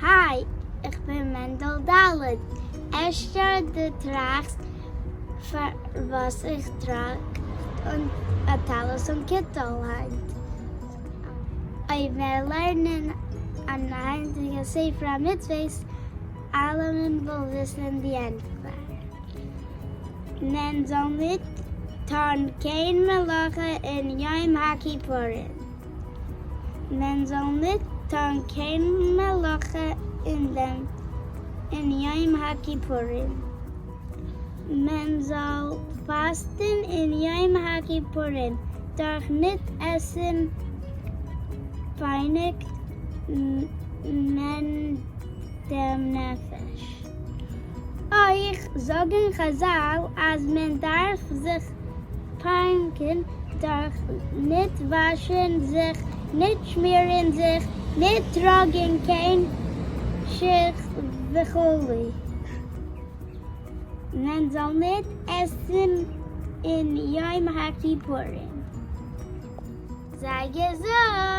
היי, איך בין מענדל ד'. אפשר דו טראכסט פארוואס איך טראג א טלית און קיטל היינט. אויב מיר לערנען אן היינטיגע ספר המצוות, אלעמען וויל וויסן די ענטפער. מען זאל ניט טאן קיין מלאכה אין יום הכיפורים. מען זאל ניט טאן קיין מלאכה אין דעם אין יום הכיפורים. מען זאל פאסטן אין יום הכיפורים, דורך ניט עסן פייניגט מען דעם נפש. אויך זאגן חזל אז מען דארף זיך פייניגן דורך ניט וואשן זיך, ניט שמירן זיך, ניט טראגן קיין שיך וכו'. מען זאל ניט עסן אין יום הכיפורים. זיי געזונט!